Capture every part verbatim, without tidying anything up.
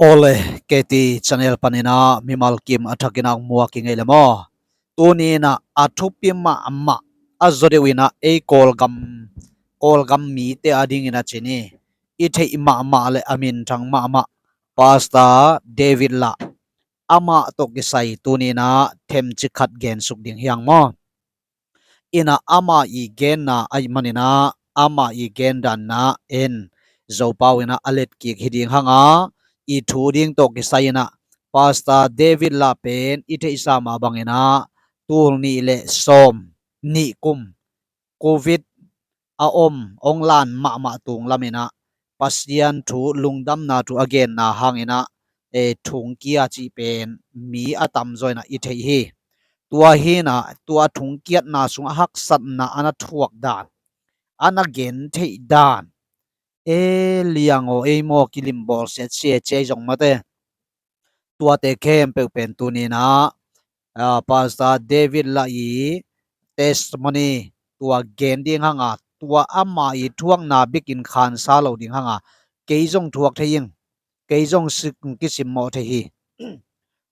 Awle, K T channel paninah mimal kim a thakinah muak i ngei le maw? Tuninah a thupi mahmah a zaw deuh inah ei Kawlgam, Kawlgam mite a dingin a cin hi. I theih mahmah le a minthang mahmah Pastor David Lah, amah tawh kisai tuninah themci khat gensuk ding hi hang maw? Inah ama i genna ahih maninah ama i gendanna en Zopau inah a letkik hi ding hanga, i thu ding tawh kisai inah Pastor David Lah pen i theihsa mah banginah tul nih le sawm nih kum Covid a om, ong lan mahmah tung laminah Pasian thu, lungdamna thu a genna hanginah e, thungkia cih pen mi a tamzaw inah i theih hi. Tua hinah tua thungkiatna sungah haksatna a na thuak dan, a na gen theih dan, e, liang aw ei maw, kilimbawl siatsia cia i zong mate. Tuate khempeuh pen tuninah Pastor David Lah i testimony tua gen ding hanga, tua ama i thuakna bikin khansa lo ding hanga, kei zong thuak thei ing, kei zong sik kisimmawh thei hi.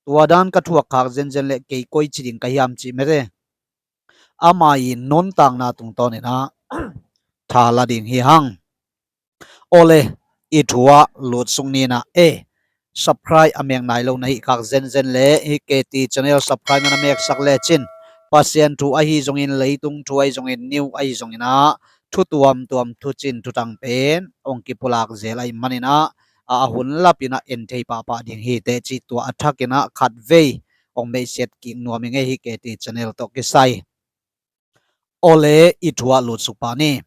Tua dan ka thuak khak zenzen le kei koi ci ding ka hiam cih mete, ama i nuntakna tungtawninah tha la ding hi hang. Awle, i thu ah lutsuk ninah e, subscribe a mek nai lo na hih khak zenzen le hih K T channel subscribe na na meksak lecin Pasian thu ahi zongin, leitung thu ahi zongin, new ahi zonginah thu tuamtuam, thucin thutang pen ong kipulak zel ahih maninah a, a hun lapinah en thei pahpah ding hi teh cih tua a thakinah khatvei ong meihsiat kik nuam i ngei hi K T channel tawh kisai. Awle, i thu ah lutsuk pah ni.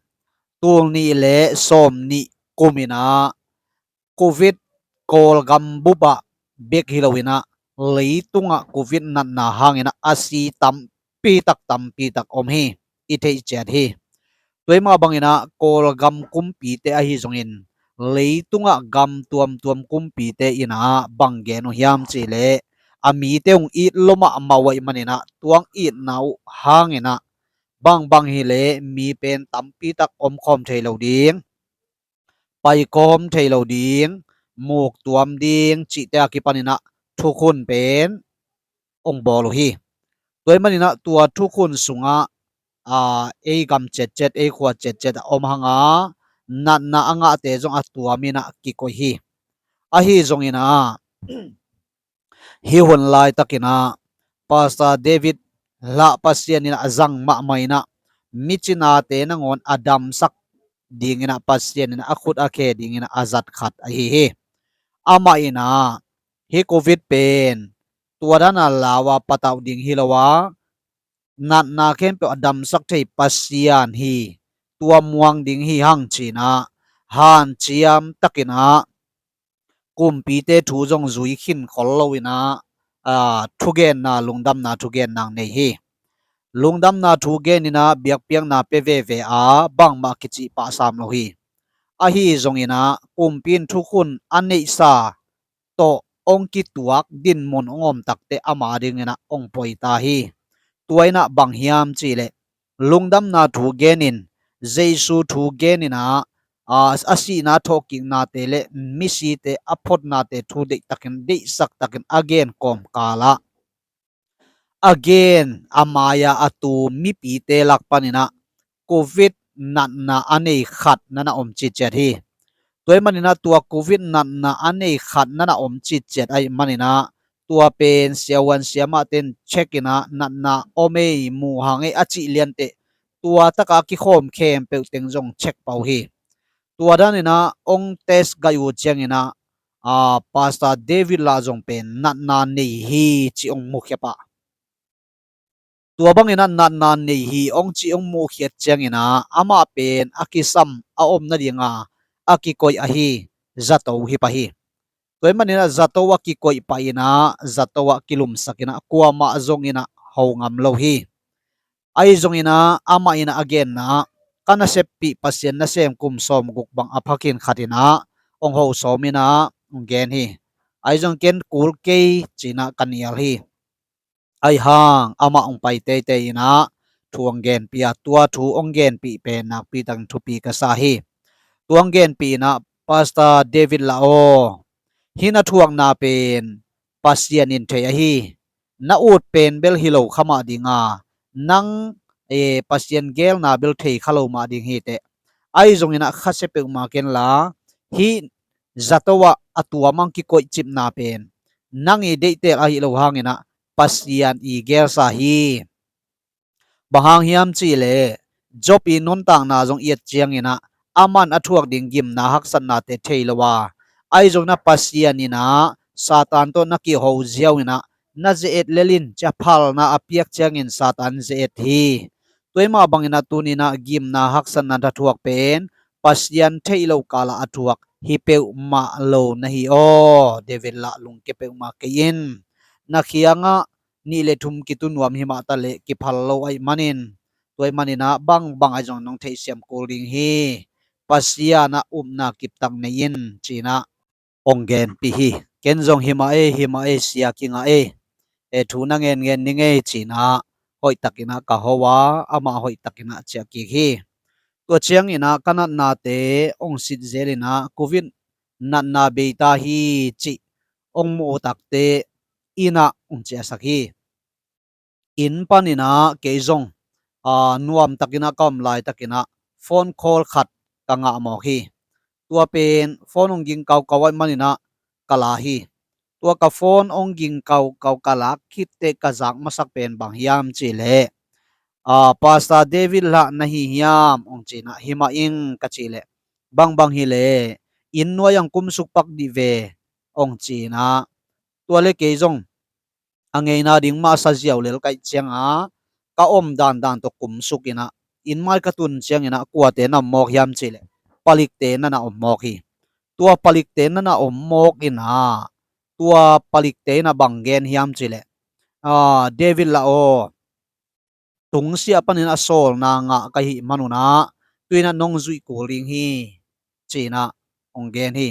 Tul nih le sawm nih kuminah Covid Kawlgam bupah bek hi loinah leitungah Covid natna hanginah a si tampitak tampitak om hi, i theih ciat hi. Tua mah banginah Kawlgam kumpite ahi zongin leitungah gam tuamtuam kumpite inah bang gen uh hiam cihleh a mite hong it lua mahmah uh ahih maninah tua hong itna uh hanginah bangbang hileh mi pen tampitak omkhawm thei lo ding, paikhawm thei lo ding, muktuam ding cihte a kipaninah thukhun pen ong bawl uh hi. Tua ahih maninah tua thukhun sungah a, ei gam cetcet, ei khua cetcet a om hanga natna a ngahte zong a tuaminah kikoih hi. Ahi zonginah hih hun laitakinah Pastor David Lah Pasian inah a zang mahmah inah micinate nangawn a damsak dinginah Pasian inah a khut a khe dinginah a zat khat ahi hi. Amah inah hih Covid pen tua dana lau a patauh ding hi lo a, natna khempeuh a damsak thei Pasian hi, tua muang ding hi hang cinah hanciam takinah kumpite thu zong zui khin khol loinah a, thugenna, lungdamna thugenna nei hi. Lungdamna thugeninah biakpiakna pia veve a, bangmah kicih pah sam lo hi. Ahi zonginah kumpi in thukhun a neihsa tawh ong kituak dinmun ong om takteh ama dinginah ong poi ta hi. Tua inah bang hiam cihleh lungdamna thugenin, Jesu thugeninah a, a sihna thawhkiknate le misite a photnate thu deihtakin, deihsak takin a gen kawmkalah a gen a mai-a a tu mipite lak paninah Covid natna a nei khat nana om citciat hi. Tua ahih maninah tua Covid natna a nei khat nana om citciat ahih maninah tua pen siavuan siamahte in check inah natna om ei, mu hang ei a cih lianteh tua taka a kikhawm khempeuh teng zong check pah uh hi. Tua daninah ong test gaih uh cianginah a, Pastor David Lah zong pen natna nei hi cih ong mukhia pah. Tua banginah natna nei hi ong cih ong muhkhiat cianginah amah pen a kisam a om nadinga a kikoih ahi zato hi pah hi. Tua ahih maninah zato a kikoih pah inah zato ah kilumsak inah kuamah zonginah ho ngam lo hi. Ahi zonginah amah inah a genna ah, ka naseppih Pasian nasem kum sawmguk bang a phakin khat inah ong ho sawm inah ong gen hi. Ahi zong ken kul kei cinah ka nial hi. Ahi hang amah ong pai teitei inah thu ong genpih a, tua thu ong genpih pen nakpi takin thupi ka sa hi. Tua ong genpih inah Pastor David Lah aw, Hih na thuakna pen Pasian in thei ahi. Na ut pen bel hi lo kha mah ding a, nang, eh, Pasian geelna bel thei kha lo mah ding hi teh. Ahi zongin ah khasia peuhmah kenla, hih zato ah a tuam ang kikoihcipna pen nang i deihtel ahi lo hangin ah Pasian i geelsa hi. Bang hang hiam cihleh, Job i nuntakna zong i et ciangin ah, aman a thuak ding gimna haksatnate thei lo a, ahi zongin ah Pasian in ah Satan tawh na kiho ziau in ah, na ze-et lel in, ci a phalna a piak ciangin Satan ze-et hi. Tua mah bangin ah tuni in ah gimna haksatna na thuak pen Pasian theih loh kal ah a thuak hi peuhmah lo na hi aw. David lah lungke peuhmah kei in. Na kiangah nih le thum kitu nuam hi mah taleh kiphal lo ahih manin, tua ahih manin ah bangbang ahi zong nong theihsiam kul ding hi. Pasian ah upna kiptak nei in, ci-in ah hong genpih hi. Ken zong hi mah ei, hi mah ei, sia kingah ei, e, thu na ngen ngen ning ei, ci-in ah hoihtakin ah ka ho a, amah hoihtakin ah ciah kik hi. Tua ciangin ah ka natnate hong sit zel in ah, covid natna bei ta hi cih hong mu uh takteh inn ah hong ciahsak hi. Inn panin ah kei zong, aa, nuamtakin ah ka om laitakin ah phone call khat ka ngah mawk hi. Tua pen phone hong ging kaukau ahih manin ah ka la hi. Tua ka phone hong ging kaukau ka lak khitteh ka zak masak pen bang hiam cihleh, aa, Pastor David lah na hi hiam, hong ci-in ah, hi mah ing, ka cih leh, bangbang hileh inn nuai ang kumsuk pak dih ve, hong ci-in ah, tua leh kei zong a ngeina ding mah sa ziau lel ka hih ciangin ah, ka om dandan tawh kumsuk in ah, inn mai ka tun ciangin ah kuate na om mawk hiam cihleh, palikte na na om mawk hi. Tua palikte na na om mawk in ah, tua palikte in ah bang gen hiam cihleh, aa, David lah aw, tungsiah panin a sawlna ngah ka hih manun ah, tu-in ah nong zuih kul ding hi, ci-in ah hong gen hi.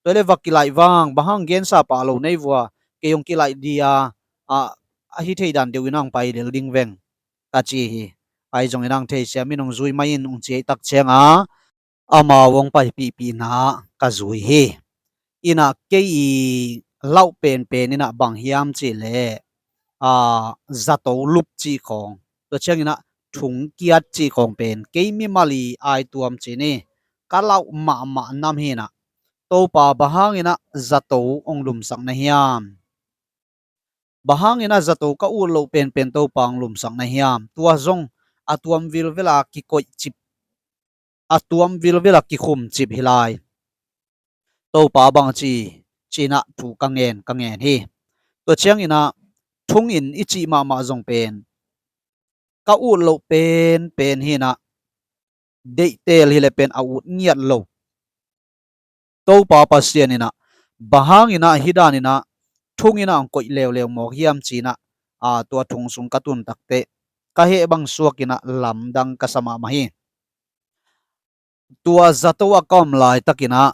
Tua leh va kilaih vang, bang hang gensa pah lo nei vua, kei hong kilaih dih a, a, a hi thei dan deuh in ah hong pai lel ding veng, ka ci hi. Ahi zongin ah hong theisiam in, hong zui mai in, hong ci ahih tak ciangin ah, amau hong paipihpih in ah ka zui hi. In ah kei i lauh penpen in ah bang hiam cihleh, aa, zato lup cih khawng, tua ciangin ah thungkiat cih khawng pen kei mimal i aituam ci-in ka lauh mahmah nam hi in ah, Topa, bang hangin ah zato hong lumsak na hiam? Bang hangin ah zato ka ut loh penpen Topa hong lumsak na hiam? Tua zong a tuam vilvel a kikoihcip, a tuam vilvel a kikhumcip hi lai. Topa, bang ci, ci-in ah thu ka ngen, ka ngen hi. Tua ciangin ah thungin i cih mahmah zong pen ka ut loh penpen hi in ah, deihtel hileh pen a ut ngiat lo. Topa Pasian in ah, bang hangin ah hih danin ah thungin ah hong koih leuleu mawk hiam ci-in ah, aa, tua thong sung ka tun takteh ka heh bang suakin ah lamdang ka sa mahmah hi. Tua zato ah ka om laitakin ah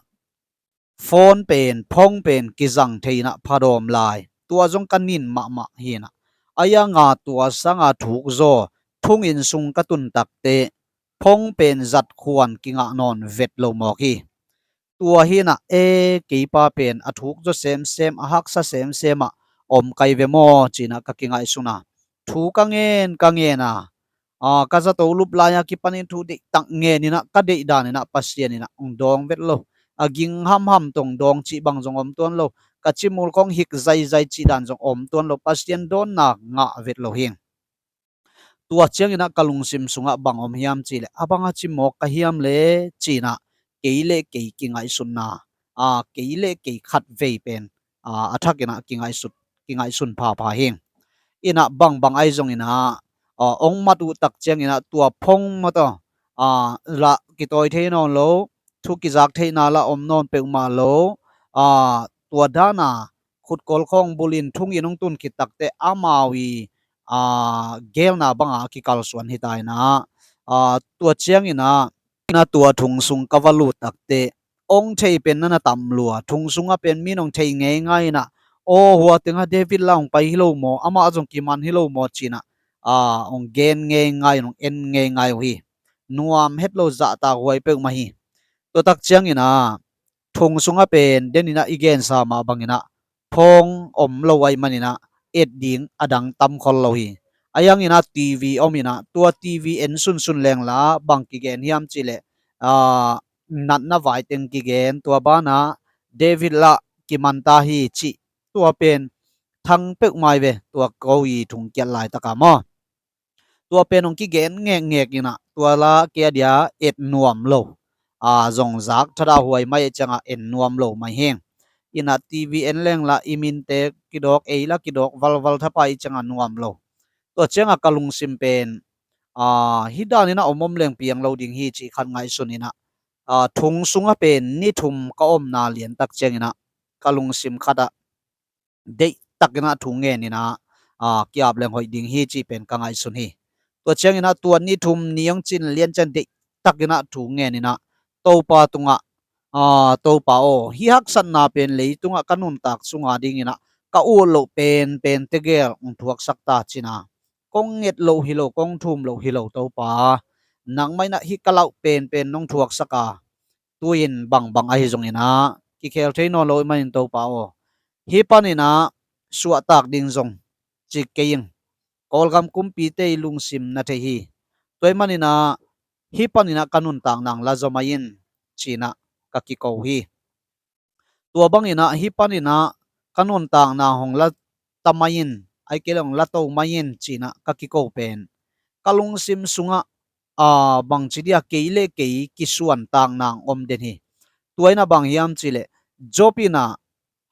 phone pen, phone pen kizang thei in ah phadawm lai. Tua zong ka nin mahmah hi in ah, a iang a tua sanga thuk zaw thungin sung ka tun takteh phone pen zat khuan kingah nawn vet lo mawk hi. Tua hi in ah, e, kei pa pen a thuk zaw semsem, a haksa semsem ah om kai ve maw, ci-in ah ka kingaihsun a, thu ka ngen, ka ngen a, aa, ka zato lup lai-a kipanin thu deihtak ngen in ah, ka deih danin ah Pasian in ah hong dawng vet lo. A ging hamham tawh hong dawng cih bang zong om tuan lo. Ka cimul khawng hik zaizai cih dan zong om tuan lo. Pasian dawnna ngah vet lo hi. Tua ciangin ah ka lungsim sungah bang om hiam cihleh, a bang a ci mawk ka hiam le, ci-in ah kei le kei kingaihsunna, aa, kei le kei khatvei pen, aa, a thakin ah kingaihsut, kingaihsun phapha hi. In ah bangbang ahi zongin ah, aa, hong mat uh tak ciangin ah tua phone mah tawh, aa, lah kitawi thei nawn lo, thu kizak theihna lah om nawn peuhmah lo, aa, tua dan a khutkol khawng bulin thungin hong tun khit takteh amau i, aa, geelna bang a kikalsuan hi ta in ah, aa, tua ciangin ah, na tua thong sung ka va lut takteh, hong thei pen na na tam lua, thong sungah pen min hong thei ngeingai in ah, aw, hua tengah David lah hong pai hi lo maw, amah zong kiman hi lo maw, ci-in ah, aa, hong gen ngeingai, hong en ngeingai uh hi. Nuam het lo, zahtak huai peuhmah hi. Tua tak ciangin ah, Thung sungah pen deninah i gensa mah banginah phone om lo ahih maninah et ding a dang tam khol lo hi. Ahi hanginah T V om inah tua T V en sunsun lengla bang kigen hiam cihleh, aa, natna vai teng kigen, tua banah David lah kimanta hi cih, tua pen thang peuhmah hi ve, tua ko i thungkiat laitaka maw. Tua pen hong kigen ngekngek inah tua la kei a dia et nuam lo. Aa, zong zak thadah huai mai ciangah en nuam lo mai hi. Inah T V en lengla i minte kidawk, ei la kidawk valval thapai ciangah nuam lo. Tua ciangah ka lungsim pen, aa, hih daninah om om leng piang lo ding hi cih khat ngaihsun inah, aa, thung sungah pen ni thum ka omna liantak cianginah ka lungsim khatah deihtakinah thu ngeninah, aa, ki-ap leng hoih ding hi cih pen ka ngaihsun hi. Tua cianginah tua ni thum ni hong cin lian ciang deihtakinah thu ngeninah Topa tungah, aa, Topa aw, hih haksatna pen leitungah ka nuntak sunga dinginah ka ut loh penpen tegel hong thuaksak ta cina. Kong nget loh hi lo, kong thum loh hi lo Topa. Nangmah inah hih ka lauh penpen nong thuaksak a, tu-in bangbang ahi zonginah kikhel thei nawn lo ahih manin Topa aw, hih paninah suahtak ding zong ci kei ing. Kawlgam kumpite i lungsim na thei hi. Tua ahih maninah hih paninah ka nuntak nang la zaw mai in cinah ka kiko hi. Tua banginah hih paninah ka nuntakna hong la ta mai in, ahih kei leh hong la to mai in cinah ka kiko pen ka lungsim sungah, aa, bangci dia kei le kei kisuantakna hong om den hi. Tua inah bang hiam cihleh Job inah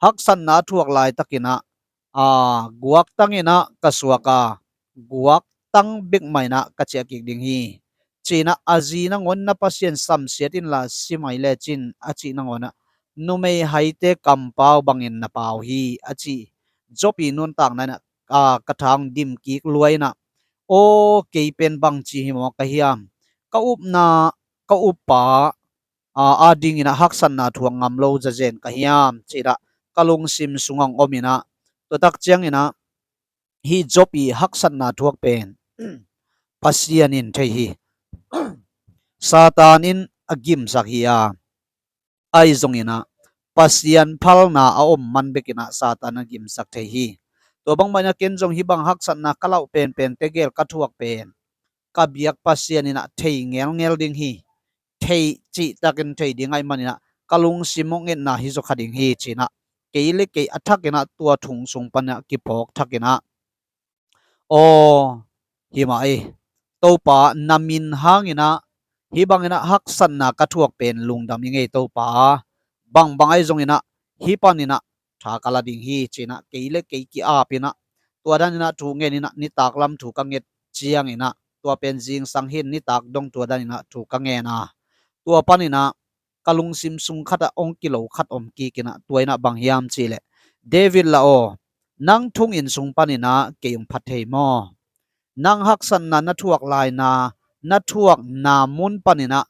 haksatna a thuak laitakinah, aa, guaktang inah ka suak a, guaktang bek mah inah ka ciah kik ding hi. Cinah a zi nangawn na Pasian samsiat inla si mai lecin a cih nangawnah numei haite kampau bangin na pau hi a ci. Job i nuntakna inah, aa, ka thang dim kik lua inah, aw, kei pen bangci hi maw ka hiam? Ka upna, ka uppa, aa, a dinginah haksatna thuak ngam lo zazen ka hiam? Cinah ka lungsim sungah hong om inah, tua tak cianginah hih Job i haksatna thuak pen Pasian in thei hi. Satan in a gimsak hi a, ahi zonginah Pasian phalna a om man bekinah Satan a gimsak thei hi. Tua bangmah inah ken zong hih bang haksatna ka lauh penpen tegel ka thuak pen ka biak Pasian inah thei ngelngel ding hi. Thei cihtakin thei ding ahih maninah ka lungsim hong etna hi zaw kha ding hi cinah kei le kei a thakinah tua thung sung paninah kiphawk thakinah, aw, hi mah ei, Topa na min hanginah hih banginah haksatna ka thuak pen lungdam i ngei Topa. Bangbang ahi zonginah hih paninah tha ka la ding hi cinah kei le kei ki-ap inah, tua daninah thu ngen inah nitak lam thu ka nget cianginah tua pen zingsang hin nitak dong tua daninah thu ka ngen a, tua paninah ka lungsim sung khatah hong kilo khat om kik inah tua inah bang hiam cihleh, David lah aw, nang thunginn sung paninah kei hong phat thei maw? Nang haksatna na thuak laina, na thuakna mun paninah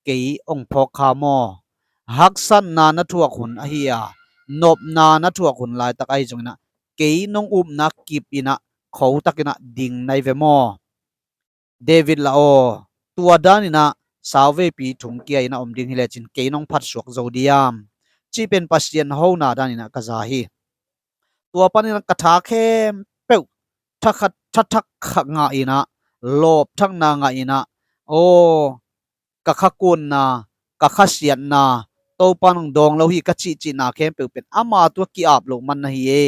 kei hong phawk kha maw? Haksatna na thuak hun ahi a, nopna na thuak hun laitak ahi zonginah kei nong upna kip inah khotakinah ding nai ve maw? David lah aw, tua daninah sauveipi thungkia inah om ding hi lecin kei nong phatsuak zo diam? Cih pen Pasian hona daninah ka za hi. Tua paninah ka tha khempeuh thakhat, thathak kha ngah inah, lawpthakna ngah inah, aw, ka khakunna, ka khasiatna, Topa nong dawng lo hi ka cihcihna khempeuh pen ama tua ki-ap loh man na hi e.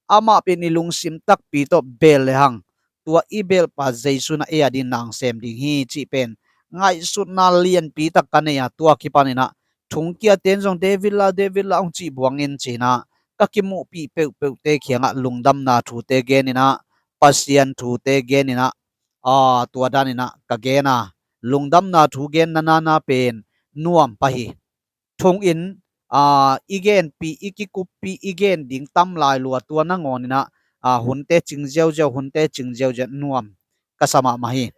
Amah pen i lungsim takpi tawh bel lehang tua i belhpa Jesu na ei a ding nang sem ding hi cih pen ngaihsutna lianpi tak ka nei a, tua kipaninah thungkiate in zong David lah, David lah hong cih buangin cinah ka kimuhpih peuhpeuhte kiangah lungdamna thute geninah, Pasian thute geninah, aa, tua daninah ka gen a, lungdamna thu gen na nana pen nuam pah hi. Thunginn, aa, i genpih, i kikuppih, i gen ding tam lai lua, tua nangawninah, aa, hunte cing ziauziau, hunte cing ziauziau nuam ka sa mahmah hi.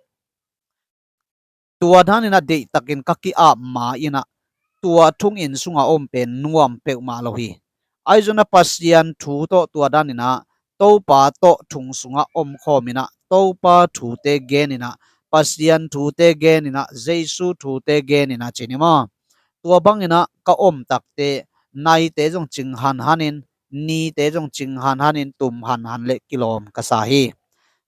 Tua daninah deihtakin ka ki-ap ma inah tua thunginn sunga om pen nuam peuhmah lo hi. Ahi zonah Pasian thu tawh tua daninah Topa tawh thung sungah omkhawm inah Topa thute gen inah, Pasian thute gen inah, Jesu thute gen inah ci ni maw? Tua banginah ka om takte naite zong cing hanhanin, nite zong cing hanhanin, tum hanhan le kilawm ka sa hi.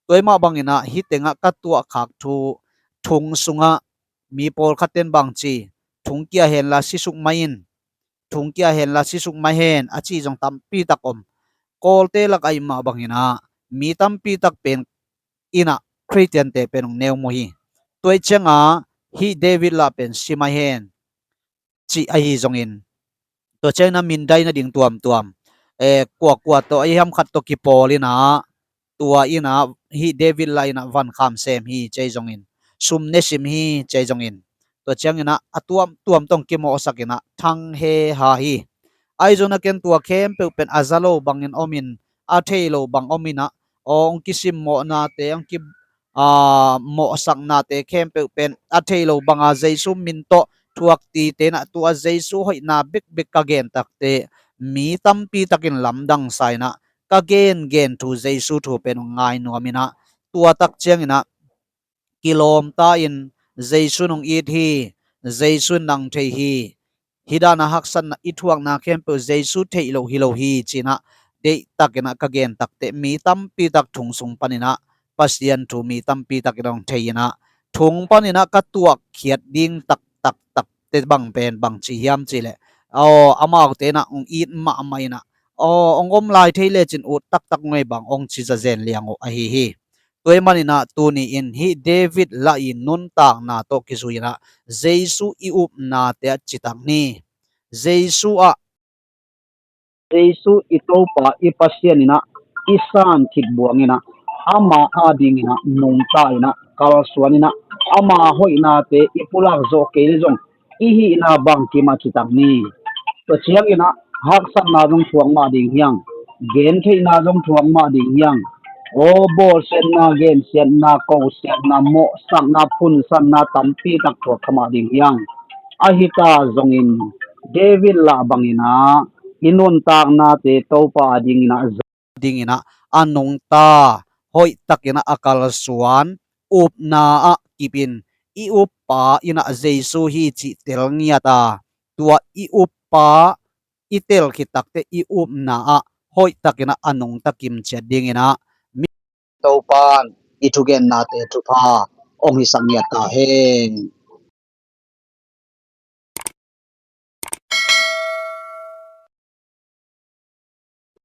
Tua mah banginah hih tengah ka tuahkhak thu thung sungah mi pawlkhat ten bangci, thung kia henla sisuk mai in, thung kia henla sisuk mai hen a ci zong tampi tak om. Kawlte lak ahi mah banginah mi tampi tak pen inah Khristiante pen hong neu mu hi. Tua ciangah hih David lah pen si mai hen cih ahi zongin, tua ciangin a mindai nading tuamtuam, eh, kuakua tawh ahi ham khat tawh kipawl inah, tua inah hih David lah inah vankham sem hi cei zongin, sum ne sim hi cei zongin, tua cianginah a tuamtuam tawh hong kimawhsak inah thang he ha hi. Ahi zongin a ken tua khempeuh pen a za lo bangin omin, a thei lo bang ominah, aw, hong kisimmawhnate, hong ki, aa, mawhsaknate khempeuh pen a thei lo banga Jesu min tawh thuaktite inah tua Jesu hoihna bekbek ka gen takte mi tampi takin lamdang sa inah ka gengen thu Jesu thu pen hong ngai nuam inah, tua tak cianginah kilawmta in Jesu in hong it hi, Jesu in nang thei hi, hih dana haksatna i thuakna khempeuh Jesu theih loh hi lo hi cinah deihtakinah ka gen takte mi tampi tak thung sung paninah Pasian thu mi tampi takin hong thei inah, thung paninah ka tuakkhiat ding taktak takte bang pen bangci hiam cihleh, aw, amaute inah hong it mahmah inah, aw, hong om lai thei lecin ut taktak ngei bang hong ci zazen liang uh ahi hi. Tua maninah tuni in hih David lah i nuntakna tawh kizui inah Jesu i upnate ah citak ni. Jesu ah, Jesu i Topa i Pasian inah i san khit buang inah ama ading inah nungta inah kalsuan inah ama hoihnate i pulak zawh kei le zong i hihna bangkim ah citak ni. Tua cianginah haksatna zong thuak mah ding hiang, gentheihna zong thuak mah ding hiang, aw, bawlsiatna, gensiatna, kosiatna, mawhsakna, phunsatna tampi tak thuak kha mah ding hiang. Ahi ta zongin David lah banginah i nuntaknate Topa adinginah dinginah a nungta, hoihtakinah a kalsuan, upna ah kipin i uppa inah Jesu hi cih tel ngiat a, tua i uppa i tel khit takte i upna ah hoihtakinah a nungta kimciat dinginah mi Topan i thugennate thupha hong hisak ngiat ta hen.